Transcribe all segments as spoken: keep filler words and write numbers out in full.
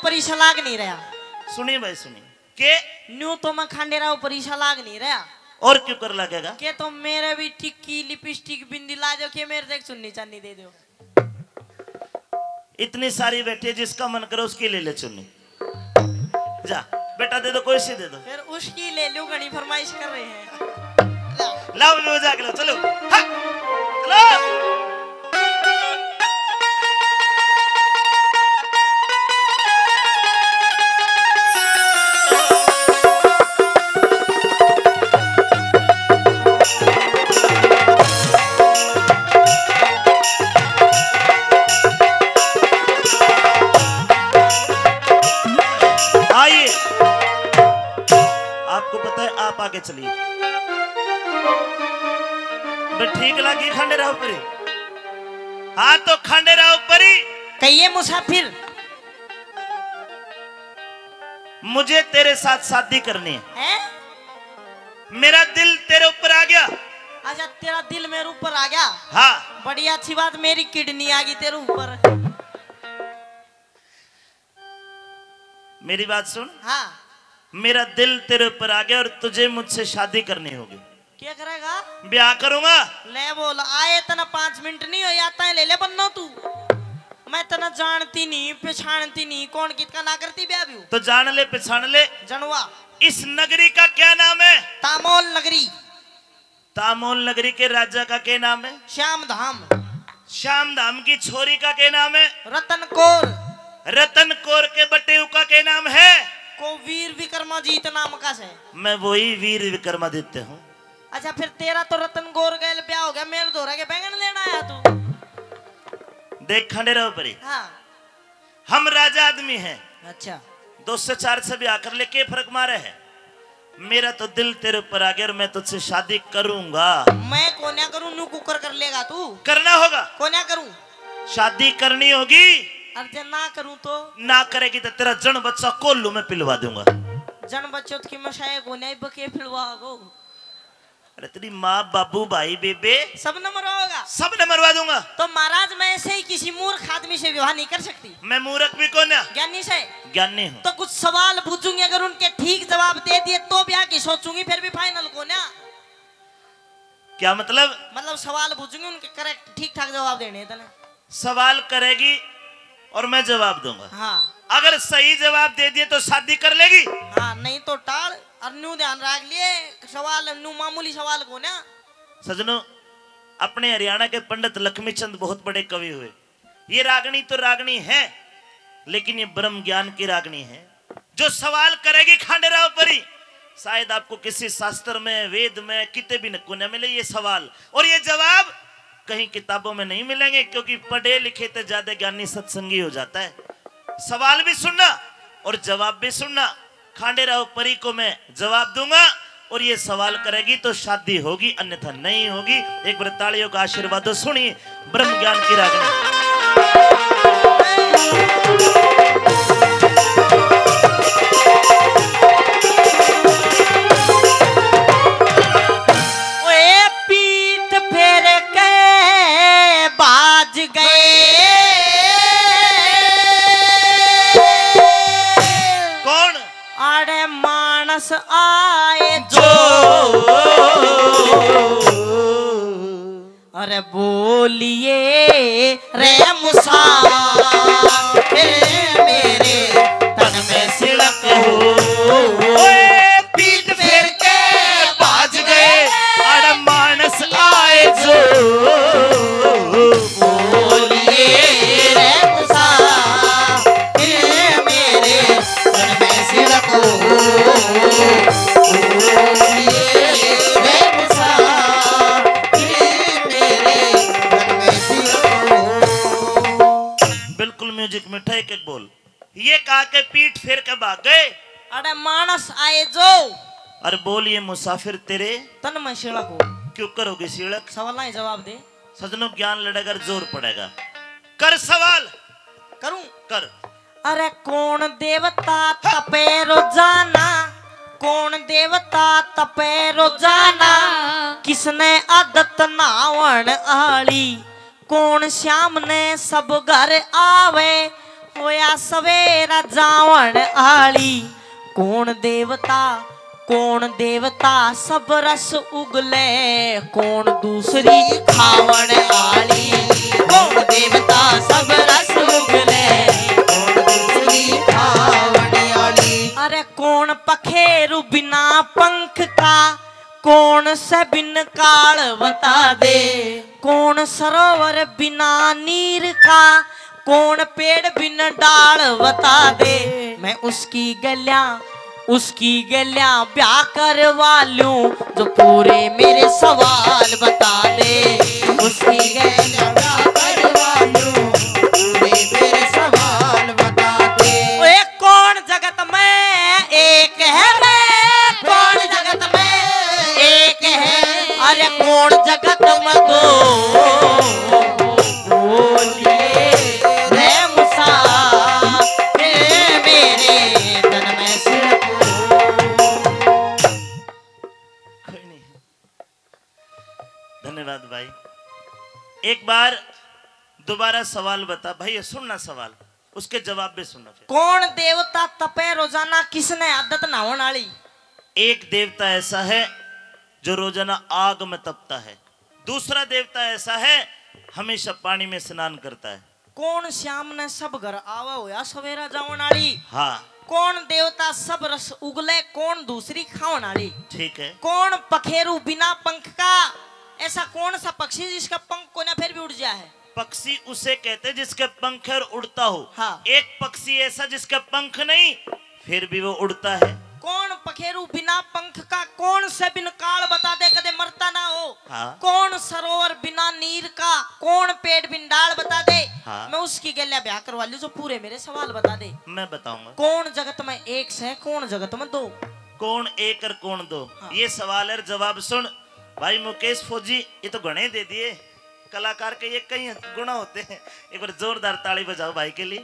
ऊपर ही सलाग नहीं रहा। सुनिए भाई, सुनिए। के? न्यू तो मैं खांडेराव ऊपर ही सलाग नहीं रहा। और क्यों कर लगेगा? के तो मेरे भी टिक्की, लिपस्टिक, बिंदी ला दो, के मेरे देख चुन्नी चांदी दे दो। इतनी सारी बैठी है, जिसका मन करे उसकी ले ले चुन्नी। जा बेटा, दे दो, कोई सी दे दो। फिर उसकी ले लूं, घणी फरमाइश कर रहे हैं। लाओ, लो जाके लो, चलो। हाँ, चलो। आइए, आपको पता है, आप आगे चलिए। बे, ठीक लगी खांडेराव परी? हाँ, तो खांडेराव परी। कहिए मुसाफिर। मुझे तेरे साथ शादी करनी है। हैं? मेरा दिल तेरे ऊपर आ गया। अच्छा, तेरा दिल मेरे ऊपर आ गया? हाँ। बड़ी अच्छी बात, मेरी किडनी आ गई तेरे ऊपर। मेरी बात सुन। हाँ। मेरा दिल तेरे ऊपर आ गया और तुझे मुझसे शादी करनी होगी। क्या करेगा? ब्याह करूंगा। ले बोल, आए तना पाँच मिनट नहीं हो, आता है, ले ले बन्नो तू। मैं तना जानती नहीं, पहचानती नहीं, कौन कितका ना करती ब्याह भी हो। तो जान ले, पहचान ले। जनवा। इस नगरी का क्या नाम है? तामोल नगरी। तामोल नगरी के राजा का क्या नाम है? श्याम धाम। श्याम धाम की छोरी का क्या नाम है? रतन कौर। रतन कौर के बटेऊ का क्या नाम है? को वीर विक्रमाजीत नाम का से। मैं वही वीर विक्रमादित्य हूँ। अच्छा, फिर तेरा तो रतन कौर गैल ब्याह हो गया, मेरे धोरा के बैंगन लेना आया तू। देख खंडेराव परी। हाँ। हम राजा आदमी हैं। अच्छा। दो सौ चार से ब्याह कर ले, के फर्क मारे है? मेरा तो दिल तेरे ऊपर आ गया और मैं तुझसे शादी करूंगा। मैं कोन्या करूं, न्यू कुकर कर लेगा तू। करना होगा। कोन्या करूं। शादी करनी होगी। और जब ना करूं तो? ना करेगी तो तेरा जन बच्चा कोल्हू में पिलवा दूंगा। जन बच्चों की मशाए कोन्या बके पिलवा गो। अरे तेरी माँ, बाबू, भाई, बेबे, सब न मरवाओगा? सब न मरवा दूंगा। तो महाराज, मैं ऐसे ही किसी मूर्ख आदमी से विवाह नहीं कर सकती। मैं मूर्ख भी कोन्या। ज्ञानी से। ज्ञानी हूँ। तो कुछ सवाल पूछूंगी, अगर उनके ठीक जवाब दे दिए तो ब्याह की सोचूंगी, फिर भी फाइनल कोन्या। क्या मतलब? मतलब सवाल पूछूंगी, उनके करेक्ट ठीक ठाक जवाब देने हैं तने। सवाल करेगी और मैं जवाब दूंगा। हाँ। अगर सही जवाब दे दिए तो शादी कर लेगी। हाँ, नहीं तो टाल। और न्यू ध्यान रख लिए, सवाल न्यू मामूली सवाल कोन्या। सजनों, अपने हरियाणा के पंडित लक्ष्मी चंद बहुत बड़े कवि हुए। ये रागनी तो रागनी है, लेकिन ये ब्रह्म ज्ञान की रागनी है। जो सवाल करेगी खांडेराव परी, शायद आपको किसी शास्त्र में, वेद में, किते भी न कोन्या मिले ये सवाल और ये जवाब। कहीं किताबों में नहीं मिलेंगे, क्योंकि पढ़े लिखे ते ज्यादा ज्ञानी सत्संगी हो जाता है। सवाल भी सुनना और जवाब भी सुनना। खांडेराव परी को मैं जवाब दूंगा और ये सवाल करेगी तो शादी होगी, अन्यथा नहीं होगी। एक बार तालियों का आशीर्वाद दो, सुनिए ब्रह्म ज्ञान की रागनी। ओए पीठ फेर के बाज गए। कौन? अरे मानस आए जो। अरे बोलिए रे मुसाफिर, मेरे तन में सिड़क हो। ओए पीठ फेर के भाज गए, अरे मानस आए जो। बोलिए रे मुसाफिर, मेरे तन में सिड़क हो। बोलिए रे मुसाफिर, मेरे तन में सिड़क हो। बिल्कुल म्यूजिक में ठेक एक बोल। ये कहा के पीठ फेर के भाग गए। अरे मानस आए जो। अरे बोलिए मुसाफिर, तेरे तन में सिड़क हो। क्यों करोगे सिड़क? सवाल ही जवाब दे। सजनों, ज्ञान लड़ेगा, जोर पड़ेगा। कर सवाल। करूं? कर। अरे कौन देवता तपे रोजाना, कौन देवता तपे रोजाना, किसने आदत नहावण आली, कौन श्याम ने सब घर आवे, होया सवेरा जावण आली, कौन देवता, कौन देवता सब रस उगले, कौन दूसरी खावण आली, कौन देवता सब रस उगले, कौन दूसरी खावण आली। अरे कौन पखेरु बिना पंख का, कौन से बिन काल बता दे, कौन सरोवर बिना नीर का, कौन पेड़ बिन डाल बता दे। मैं उसकी गैल्या, उसकी गैल्या ब्याह करवा लूं, जो पूरे मेरे सवाल बता दे। उसकी गैल्या ब्याह करवा लूं, पूरे मेरे सवाल बता दे। ओए कौन जगत में एक है रे, कौन जगत में एक है, अरे कौन जगत में दो? बोलिए रे मुसाफिर, मेरे तन में सिर्फ कोई नहीं। धन्यवाद भाई। एक बार दोबारा सवाल बता भाई, ये सुनना सवाल, उसके जवाब भी सुनना फिर। कौन देवता तपे रोजाना, किसने आदत नहावन आली? एक देवता ऐसा है जो रोजाना आग में तपता है, दूसरा देवता ऐसा है हमेशा पानी में स्नान करता है। कौन श्याम ने सब घर आवे होया सवेरा जावण आली? हाँ। कौन देवता सब रस उगले, कौन दूसरी खावण आली? ठीक है। कौन पखेरु बिना पंख का, ऐसा कौन सा पक्षी जिसका पंख कोना फिर भी उड़ जाए है? पक्षी उसे कहते जिसके पंख है और उड़ता हो। हाँ। एक पक्षी ऐसा जिसके पंख नहीं, फिर भी वो उड़ता है। कौन पखेरु बिना पंख का, कौन से बिन काल बता दे, कदे मरता ना हो। हाँ। कौन सरोवर बिना नीर का, कौन पेड़ बिन डाल बता दे। हाँ। मैं उसकी गैल्या ब्याह करवा लूं जो पूरे मेरे सवाल बता दे। मैं बताऊंगा। कौन जगत में एक से, कौन जगत में दो? कौन एक और कौन दो? हाँ। ये सवाल है, जवाब सुन भाई मुकेश फौजी, ये तो घणे दे दिए, कलाकार के ये कई गुणा होते हैं। एक बार जोरदार ताली बजाओ भाई के लिए।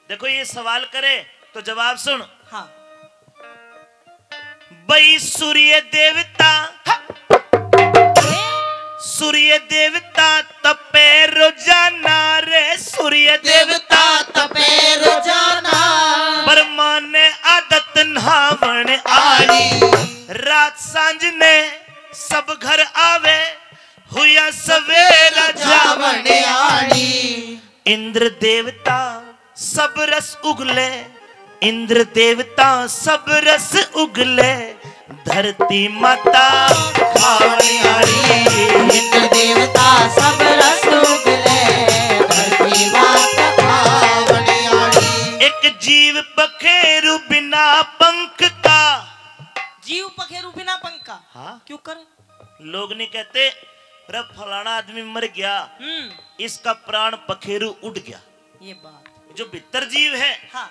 देखो ये सवाल करे तो जवाब सुन। हाँ। भाई सूर्य देवता, सूर्य देवता तपे रोजाना रे, सूर्य देवता तपे रोजाना। ब्रह्मा ने आदत नहावण आली, रात सांझ ने सब घर आवे, हुया सवेरा जावण आली। इंद्र देवता सब रस उगले, इंद्र देवता सब रस उगले, धरती माता खावण आली। इंद्र देवता सब रस उगले, धरती माता खावण आली। एक जीव पखेरु बिना पंख का। जीव पखेरु बिना पंख का? हाँ। क्यों कर? लोग नहीं कहते, "रे फलाना आदमी मर गया, हम्म। इसका प्राण पखेरु उड़ गया।" ये बात। जो भीतर जीव है, हाँ।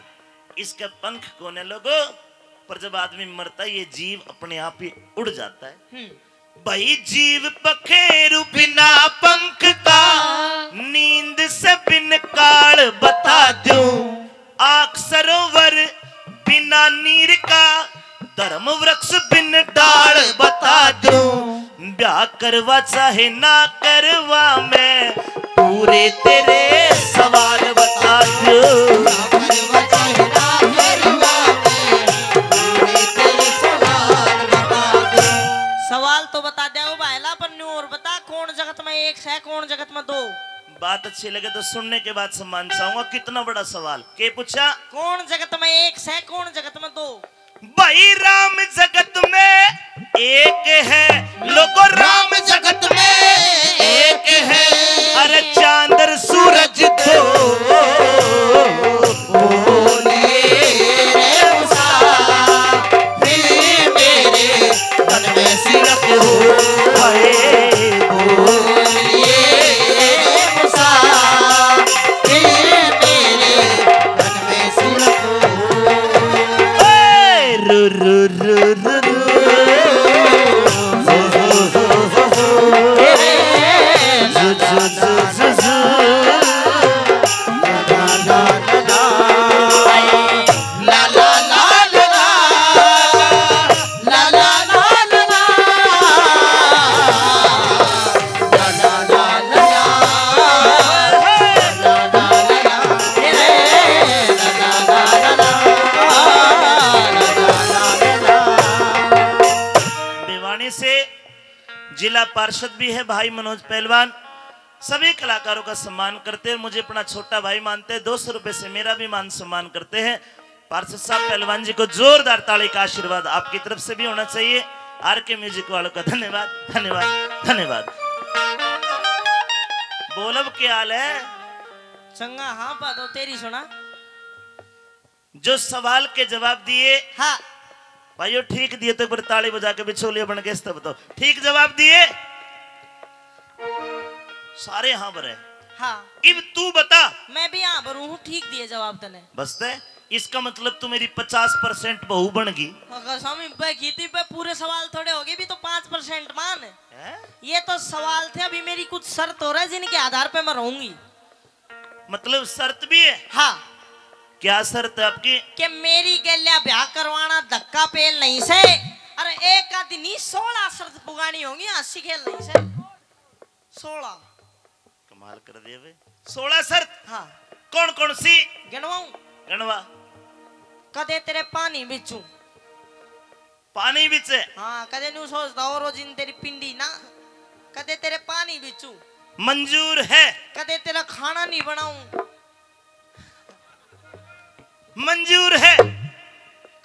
इसके पंख कोने लोगो, पर जब आदमी मरता है, ये जीव अपने आप ही उड़ जाता है। हम्म। भाई जीव पखेरु बिना पंख का, नींद से बिन काल बता दूं। आख सरोवर बिना नीर का, धर्म वृक्ष बिन डाल बता दूं। ब्याह करवा चाहे ना करवा, मैं पूरे तेरे सवाल बता दूं। ब्याह करवा चाहे ना करवा, मैं पूरे तेरे सवाल बता दूं। सवाल तो बता दे ओ भाईला, पर न्यू और बता, कौन जगत में एक सै, कौन जगत में दो? बात अच्छी लगे तो सुनने के बाद सम्मान चाहूंगा। कितना बड़ा सवाल, के पूछा? कौन जगत में एक सै, कौन जगत में दो? भाई राम जगत में एक है, लोगो राम जगत में एक है। अरे चांद और सूरज दो, बोलिए रे मुसाफिर, मेरे तन में सिरक हो। हाय, बोलिए रे मुसाफिर, मेरे तन में सिरक हो। ए, रु, रु, रु, रु, रु। जिला पार्षद भी है भाई मनोज पहलवान, सभी कलाकारों का सम्मान करते हैं। मुझे अपना छोटा भाई मानते हैं, दो सौ रुपए से मेरा भी मान सम्मान करते हैं। पार्षद साहब, पहलवान जी को जोरदार ताली का आशीर्वाद आपकी तरफ से भी होना चाहिए। आरके म्यूजिक वालों का धन्यवाद, धन्यवाद, धन्यवाद। बोल, अब क्या हाल है? चंगा, हाँ, बात हो तेरी सुना। जो सवाल के जवाब दिए, हाँ। भाइयों, ठीक दिए तो एक बार ताली बजा के बिछोलिया बन के इस तब तो ठीक जवाब दिए। सारे हाँ भरे। हाँ। इब तू बता। मैं भी हाँ भरू हूँ, ठीक दिए जवाब तने। बस ते, इसका मतलब तू मेरी पचास परसेंट बहू बन गई। अगर स्वामी बे की थी, बे पूरे सवाल थोड़े हो गए, भी तो पाँच परसेंट मान। हैं? ये तो सवाल थे, अभी मेरी कुछ शर्त हो रहा है जिनके आधार पे मैं रहूंगी। मतलब शर्त भी है? हाँ। क्या शर्त है आपकी? कि मेरी गैल्या ब्याह करवाना धक्का पेल नहीं से। अरे एक आदि नहीं, सोलह शर्त पुगानी होंगी, हंसी खेल नहीं से। सोलह। कमाल कर दिया बे। सोलह शर्त? हाँ। कौन कौन सी? गिनवाऊं? गिनवा। कदे तेरे पानी बिचूं। पानी बिच? हाँ, कदे न्यू सोचता हो रोजिन तेरी पिंडी ना, कदे तेरे पानी बिचूं। मंजूर है। कदे तेरा खाना नहीं बनाऊं। मंजूर है।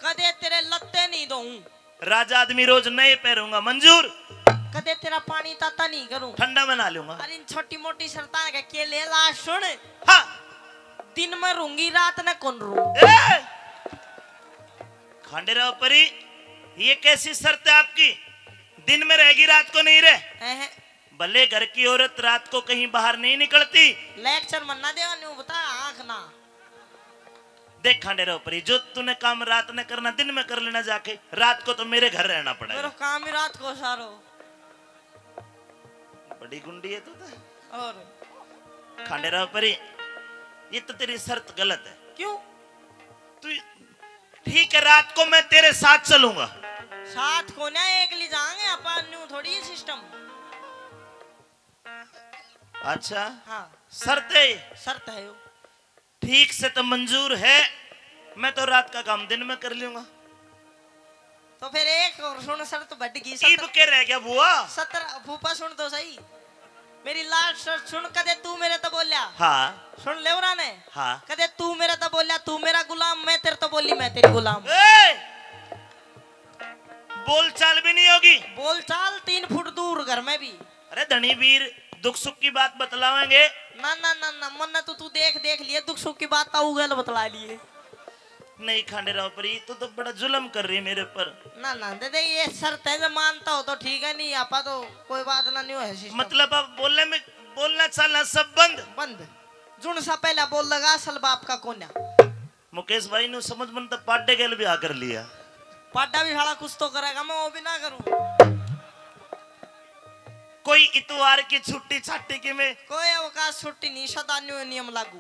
कदे तेरे लत्ते नहीं धोऊं। राजा आदमी रोज नए पहरूंगा। मंजूर। कदे तेरा पानी ताता नहीं करूं। ठंडा बना लूंगा। अरे इन छोटी मोटी शर्तां के, के ले ला सुन। हाँ। दिन में रूंगी, रात ने कौन रू? ए! खांडेराव परी, ये कैसी शर्त है आपकी? दिन में रहेगी, रात को नहीं रहे? हैं, हैं। भले घर की औरत रात को कहीं बाहर नहीं निकलती। लेक्चर मन्ना देवा, न्यू बता, आंख ना। देख खांडेराव परी, जो तूने काम रात ने करना, दिन में कर लेना जाके, रात को तो मेरे घर रहना पड़ेगा। मेरा काम ही रात को सारो। बड़ी गुंडी है तू तो। और? खांडेराव परी, ये तो तेरी शर्त गलत है। क्यों? तू ठीक है, रात को मैं तेरे साथ चलूंगा। साथ को ना, एकली जाएंगे अपन, न्यू थोड़ी ये सिस्टम। अच्छा। हाँ। शर्त है? शर्त है यो। ठीक से तो मंजूर है, मैं तो रात का काम दिन में कर लूंगा। तो फिर एक और सुन, शर्त बढ़ गई, ईब सत्र-, के रह गया बुआ? सत्र, फूफा सुन तो सही, मेरी लास्ट शर्त सुन। कदे तू मेरे तो बोलिया? हाँ। सुन ले उरा ने। हाँ। कदे तू मेरे तो बोलिया, तू मेरा गुलाम, मैं तेरे तो बोली, मैं तेरी गुलाम। ए! बोलचाल भी नहीं होगी। बोलचाल तीन फुट दूर घर में भी। अरे धनी वीर, दुख सुख की बात बतलावेंगे। ना, ना, ना, ना, मन्ने तो तू देख, देख लिए, दुख सुख की बात ताऊ गैल बतला लिए। नहीं खांडेराव परी, तू तो बड़ा जुल्म कर रही है मेरे पर। ना, ना, दे दे, ये शर्त है, जो मानता हो तो ठीक है, नहीं आपा तो कोई बात ना, नहीं हो है सिस्टम। मतलब अब बोलने में, बोलना चालना सब बंद? बंद। जुन सा पहला बोल लगा, असल बाप का कोन्या। मुकेश भाई, न्यू समझ मन तो पाडे गेल ब्याह कर लिया। पाडा भी साला कुछ तो करेगा, मैं वो भी ना करूं। कोई इतवार की छुट्टी छाट्टी की में? कोई अवकाश छुट्टी नहीं, सदा न्यू नियम लागू।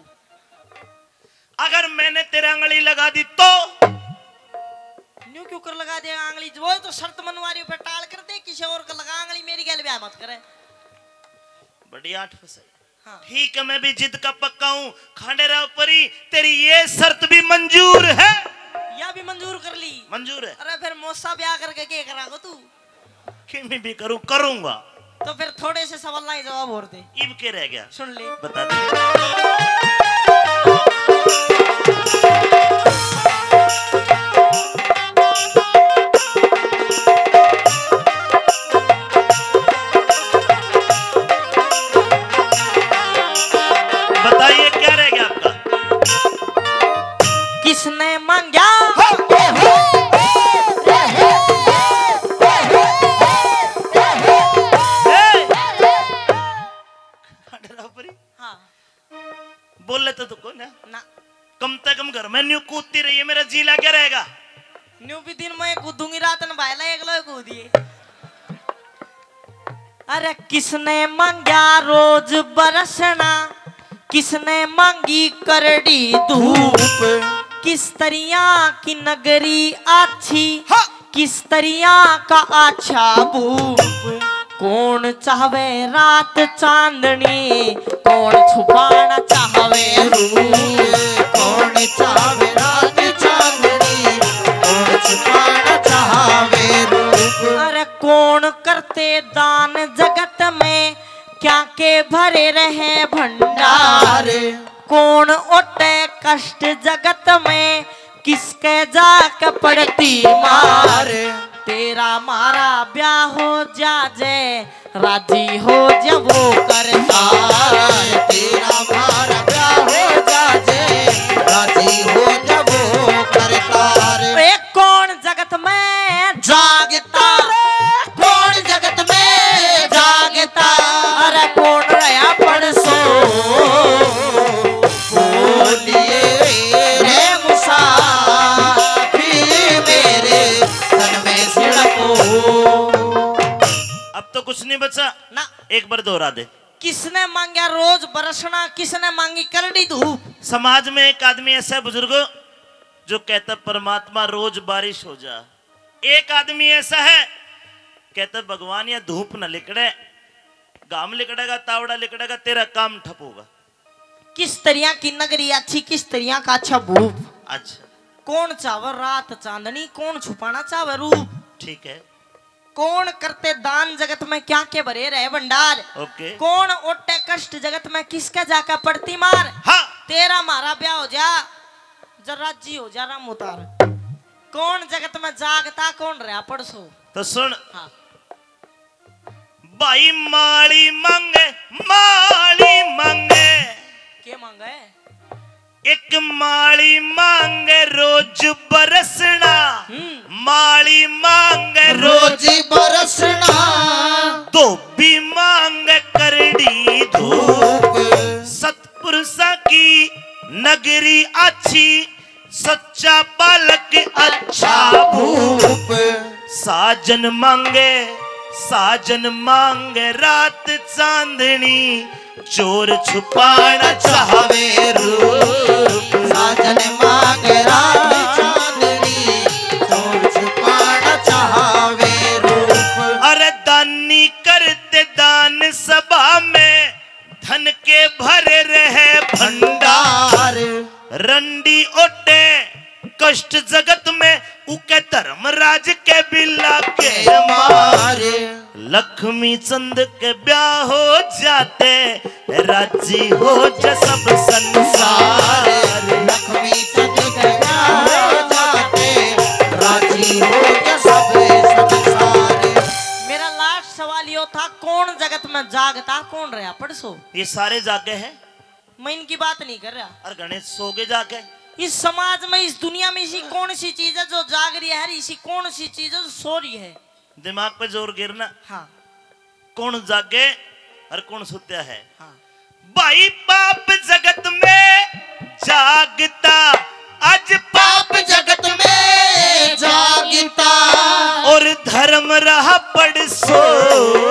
अगर मैंने तेरे आंगली लगा दी तो? न्यू क्यों कर लगा देगा आंगली? वो तो शर्त मनवारी पे टाल कर दे, किसी और का लगा आंगली, मेरी गैल ब्याह मत करे। बड़ी आठ फंसाई। हाँ। ठीक है, मैं भी जिद का पक्का हूँ। खांडेराव परी, तेरी ये शर्त भी मंजूर है? या भी मंजूर कर ली? मंजूर है। अरे फिर मौसा ब्याह करके के करागो तू? किमी भी करूँ, करूँगा। तो फिर थोड़े से सवाल ही जवाब और दे। इब के रह गया? सुन ले। बता दे। बताइए, क्या रह गया आपका? किसने मांगा? ए! हाँ। बोले तो तू को ना? ना। कम से कम घर में न्यू कूदती रही है, मेरा जी लग गया रहेगा। न्यू भी दिन में कूदूंगी, रात में भाईला एकलो ही कूदिए। अरे किसने मांग्या रोज बरसना, किसने मांगी करड़ी धूप, किस तरिया की नगरी आछी, हाँ। किस तरिया का आछा भूप। कौन चाहवे रात चांदनी, कौन छुपाना चाहवे रूप। कौन चाहवे रात चांदनी, कौन छुपाना चाहवे रूप। अरे कौन करते दान भरे रहे भंडार। कौन ओटे कष्ट जगत में, किसके जाके पड़ती मार। तेरा मारा ब्याह हो जाजे, राजी हो जा वो करतार। तेरा मारा ब्याह हो जाजे, राजी हो जा वो करतार। ए, कौन जगत में जागता रे, कौन जगत में जागता। अरे कौन रहा पड़सो, बोलिए रे मुसाफिर, मेरे तन में सिड़को। अब तो कुछ नहीं बचा ना। एक बार दोहरा दे। किसने मांगा रोज बरसना, किसने मांगी करड़ी धूप। समाज में एक आदमी ऐसा है बुजुर्गो, जो कहता, "परमात्मा रोज बारिश हो जा।" एक आदमी ऐसा है, कहता, "भगवान, या धूप न लिकड़े, घाम लिकड़ेगा, तावड़ा लिकड़ेगा, तेरा काम ठप होगा।" किस तरिया की नगरी अच्छी, किस तरिया का अच्छा भूप। अच्छा। कौन चावे रात चांदनी, कौन छुपाना चावे रूप। ठीक है। कौन करते दान जगत में, क्या के भरे रहे भंडार। ओके। कौन ओटे कष्ट जगत में, किसके जाके पड़ती मार। हाँ। तेरा मारा ब्याह हो जा, जब राजी हो जा राम उतार। कौन जगत में जागता, कौन रहा पड़सो। तो सुन। हाँ। भाई माली मांगे, माली मांगे। के मांगे? एक माली मांगे रोज बरसना, हम्म। माली मांगे रोज रोज बरसना। धोबी मांगे करड़ी धूप। धूप। सतपुरुषा की नगरी आछी, सच्चा बालक अच्छा भूप। साजन मांगे, साजन मांगे रात चांदनी, चोर छुपाना चाहवे रूप। साजन मांगे रात चांदनी, चोर छुपाना चाहवे रूप। अरे दानी करते दान सभा में, धन के भरे रहे भंडार। रंडी ओटे कष्ट जगत में, उके धर्मराज के बिला के मारे। लक्ष्मी चंद के ब्याह हो जाते, राजी हो जा सब संसार। लक्ष्मी चंद के ब्याह हो जाते, राजी हो जा सब संसार। मेरा लास्ट सवाल यो था, कौन जगत में जागता, कौन रहा पड़सो? ये सारे जागे हैं। मैं इनकी बात नहीं कर रहा। और घणे सो गए जाके। इस समाज में, इस दुनिया में इसी कौन सी चीज है जो जाग रही है, इसी कौन सी चीज है जो सो रही है? दिमाग पे जोर गिरना। हाँ। कौन जागे और कौन सुत्या है? हाँ। भाई पाप जगत में जागता, आज पाप जगत में जागता। और धर्म रहा पड़सो।